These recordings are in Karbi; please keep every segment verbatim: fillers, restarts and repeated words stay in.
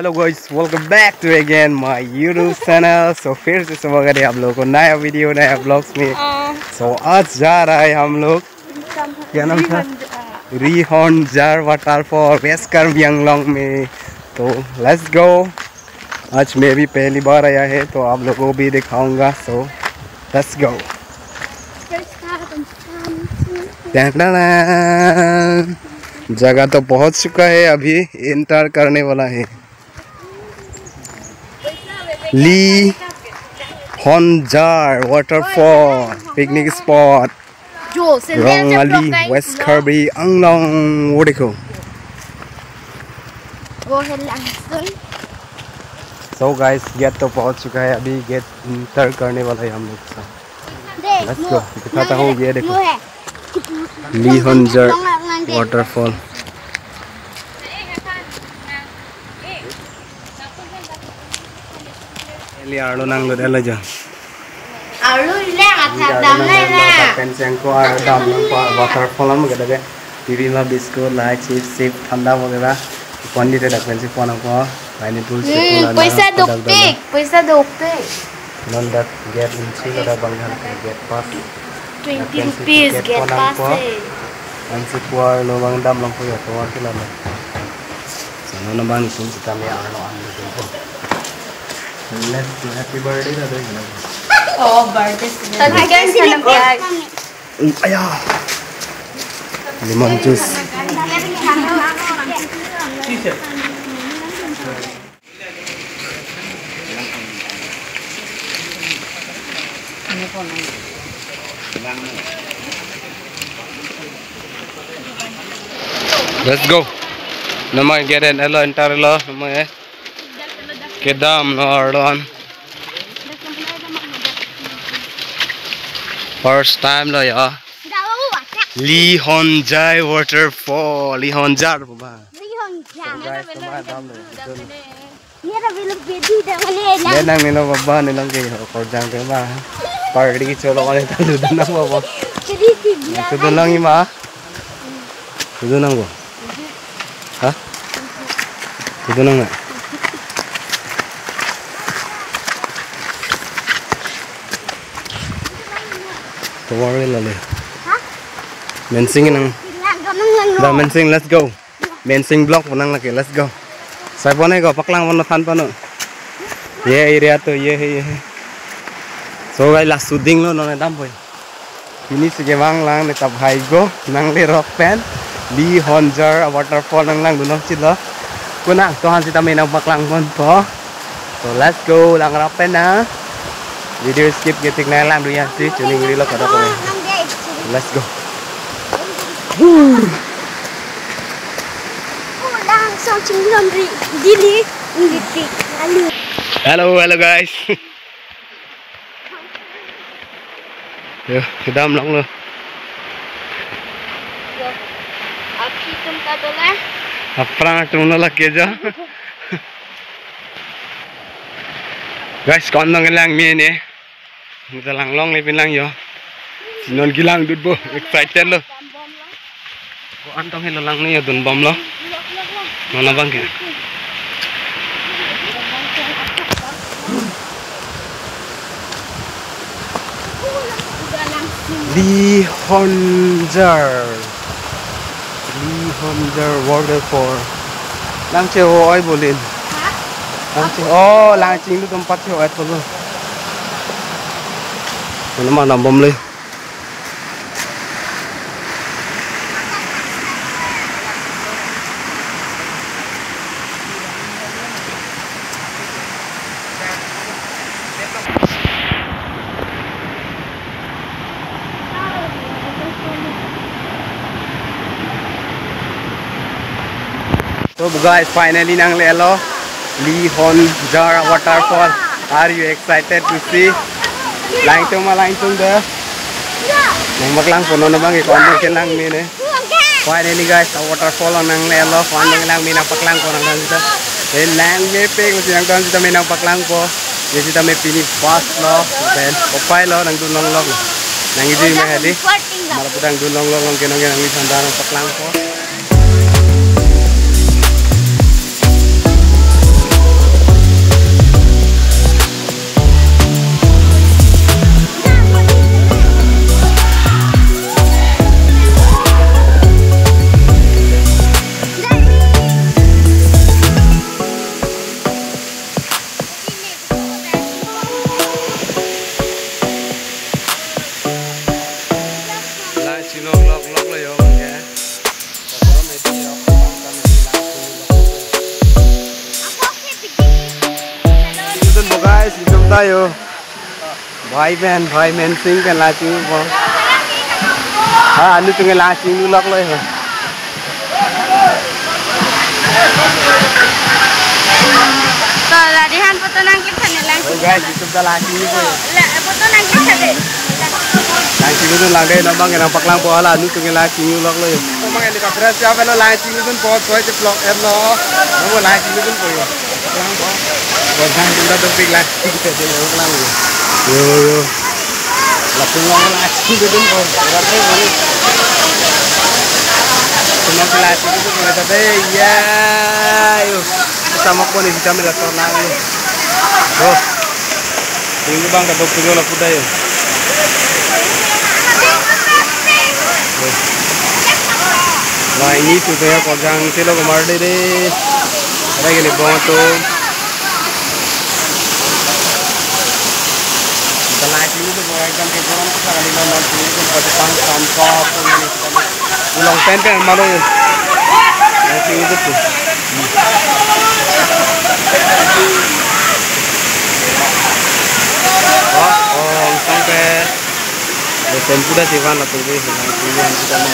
Hello guys, welcome back to again my YouTube channel। So फिर से स्वागत है आप लोगों को नया वीडियो, नया ब्लॉग्स में। तो आज जा रहा है हम लोग, क्या नाम था? रिहोंजार वाटरफॉल, वेस्ट कार्बी आंगलोंग में। तो लेट्स गो। आज मैं भी पहली बार आया है, तो आप लोगों को भी दिखाऊंगा। So let's go. जगह तो पहुंच चुका है, अभी एंटर करने वाला है। Lihonjar waterfall, picnic spot, Rongmali, West Karbi Anglong। वो देखो। वो है लांगसुन। So guys, गेट तो पहुंच चुका है, अभी गेट एंटर करने वाला है हम लोग। So let's go। दिखाता हूँ, ये देखो। Lihonjar waterfall। Eli arlo nanglut elo jo. Arlo ile atha dam na. Pensi angko arlo damlongpo, waterfall am gada ke. Pipi ma biscuit, lahai chips, chips, thanda वगैरह. Pon di dak pensi pon angko. Pineapple, hmm, chips, poisa dopik, poisa dopik. Non dak gate entry kada bang han gate pass. Twenty rupees gate pass eh. Pensi pu arlo bang damlongpo ya, tovar ke lama. So non bang tum sitame arlo an. Let's do happy birthday na doi. Oh, birthday. Tadi kan sana. Aya. Lemon juice. Let's go. Nama gate an elo, enter elo, nama eh. Kedam lo arlo an. First time lo ya. Lihonjar waterfall, Lihonjar ba. Lihonjar. So guys, tama dam lo. Ye ra velo bedi da mane la. Ye nang nilo baba nilo ke ho korjang ke ba. Party cholo kone ta ludun nang baba. Jadi dia. Ludun nang ima. Ludun nang bo. Ha? Ludun nang na. Tovar ke lale. Ha? Mensing nang. Lang gamang lang. Da no. Mensing, let's go. Mensing vlog pu nang lake, let's go. Sai pon e ko, paklang pon than pano. Ye area to, ye he, ye he. So guys, la shooting lo non dampo. Pini si kevang lang ne ta bhai go, nanglerok pen. Lihonjar waterfall nanglangdun nangchilo. Konat to han sitame nangpaklang ponpo. So let's go, langrap pen na. Video skip ketik nanglangdun ya si, chuning rilo kada ko. Let's go. Langsung chinglon ri, dili, ngiti, alu. Hello, hello guys. Yo, kedam longlo. Yo, aphi atum ta dola. Aphrang atum lo lake jo. Guys, kon nanglang mene. Nita langlongle pin lang yo. Si non kelangdut bo, excited lo. Ko-an tong helo lang ni yo, dunbomlo. Non abang ke. Lihonjar. Lihonjar waterfall. Lang che ho oi bolin. Lang che, oh, lang chinglu tempat che ho oi bolin. Mana mana bom le. So guys, finally nanglelo Lihonjar waterfall. Are you excited to see? Langtum ma langtum de. Nangpaklang pon non abang ikon abang kelang mene. Finally guys, a waterfall nanglelo, pon nanglang mene nangpaklang pon nang sita. Then lang mepik masi nangtum sitame nangpaklangpo. Ye sitame pini first lo, then opai lo nangdun longlok. Nang iji me hadi. Mala putang dun longlok, long kenong kenong ni sandar nangpaklangpo. Bhai pen, bhai Mensing pen la chinglu po. Ha, anu atum ke la chinglu lok lo ho. To, la dihan photo nangkephan lang. Oh, guys, YouTube ta la chinglu po. La, photo nangkephan de. La chinglu lang de, non abang ke nangpaklang po, hala anu atum ke la chinglu lok lo ho. Non abang ke ni kapra siapa lo la chinglu po, soi te vlog er lo. Non abang la chinglu po ho. Lang po. Bang tum ta dopik la. Kita dia lang lang yo. Yo, yo. Lapu lang la chinglu po. Ora pe mani. Cuma la chinglu po ta de ya. Yo. Sama ko ni kita mila tor lang yo. Yo. Tinggi bang kadok tinggi lapu ta yo. Yo. Nah, ini tuh ya kojang silo kemar de de. Ada gini bong tuh. Kita la chinglu po, ekdom ke boran ke sakali lo, la chinglu po, pati pang sampo, pun ini kita lo. Long pen pen malo yo. La chinglu po. Oh, oh, long pen. Lo pen kuda si van lapu ke, la chinglu po, kita lo.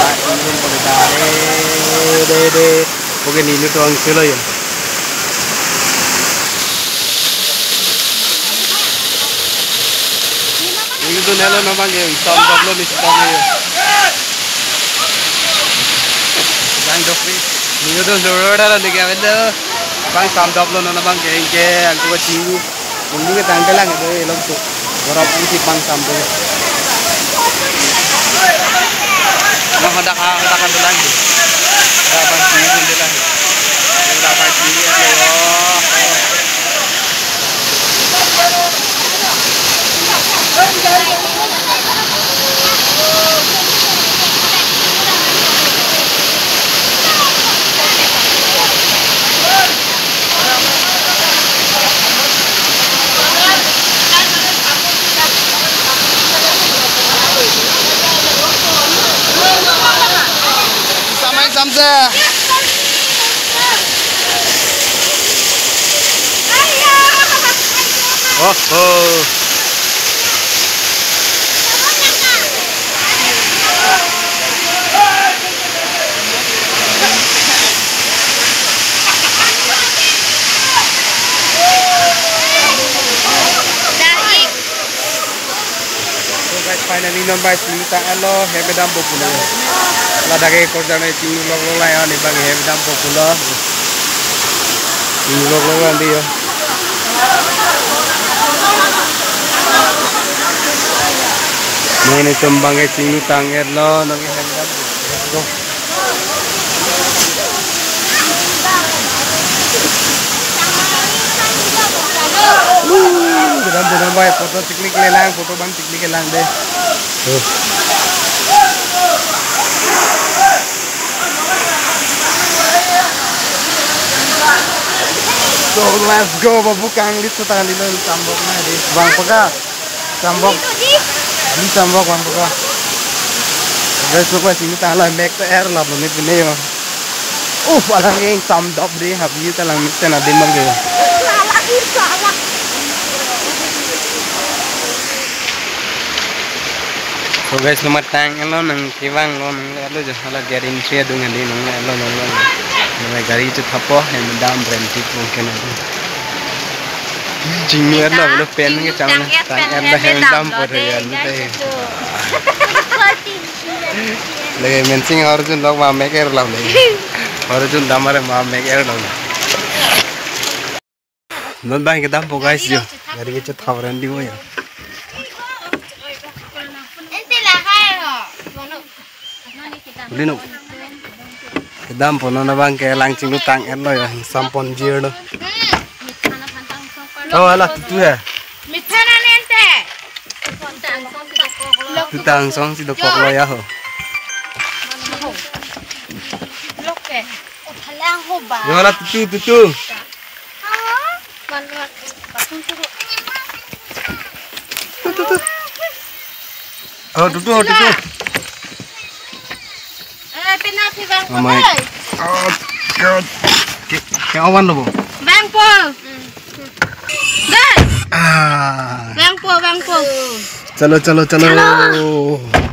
La chinglu po, kita. Eh, de, de. Oke, ni lu tuang silo yo. Ni lu tu nelo non abang ke, samdop lo ni samdop lo yo. Bang dopik. Ni lu tu doro doro ni ke avelo. Bang samdop lo non abang ke, ke, aku ke chinglu. Bumbu ke tangke lang itu, elok tu. Borok ang si pang sampo. Nah, hendak, hendak kan lang. Hendak pang sini pun lang. Hendak pang sini ya, yo. Samai samsa. Oh, oh. So guys, finally non abang chinglu tang-etlo, hem kedam po pulo. Ladak ke korjang ne chinglu lok lo la ya, ne abang hem kedam po pulo. Chinglu lok lo la di yo. Nelitum abang ke chinglu tang-etlo, non ke hem kedam po. Let's go. Kedam, kedam abang, photo chiklik le lang, photo abang chiklik le lang de. Tuh. So, let's go, babu kanglit sa tali lo, samdop na de. Bang peka. Samdop. Ini samdop bang peka. Guys, so guys, ini tanglo, mek ta er lap lo ni pine yo. Uh, alang yang samdop de, habit ta lang mek ta na de mang ke. So guys, nomor tang-etlo, nang kevang lo, nang le lo jo, hala gari entry adung adi, nang le lo, nang le lo. Nang gari chu thapo, hem kedam brand tip mungkin adi. Chinglu-etlo, lo pen ke chang na, tang-etlo, hem kedam po de, ya, lo de. Lagi Mensing Arjun lok ma mek er lo le. Arjun damar ma mek er lo. Non abang kedam po guys yo. Gari ke chu thap ran di mo yo. Ulino. Kedam po non abang ke lang chinglu tang-etlo yo. Sampon jir lo. Oh, hala tutu ya. Mitha na nente. Tutu angsong si dokok lo ya ho. Lok ke. Yo hala tutu, tutu. Tutu, tutu. Oh, tutu, tutu. Eh, pina si bang. Oh my. Oh, God. Ke, ke awan lo, bo? Bang po. Dai. Ah. Vangpo, vangpo. Chalo, chalo, chalo. Chalo.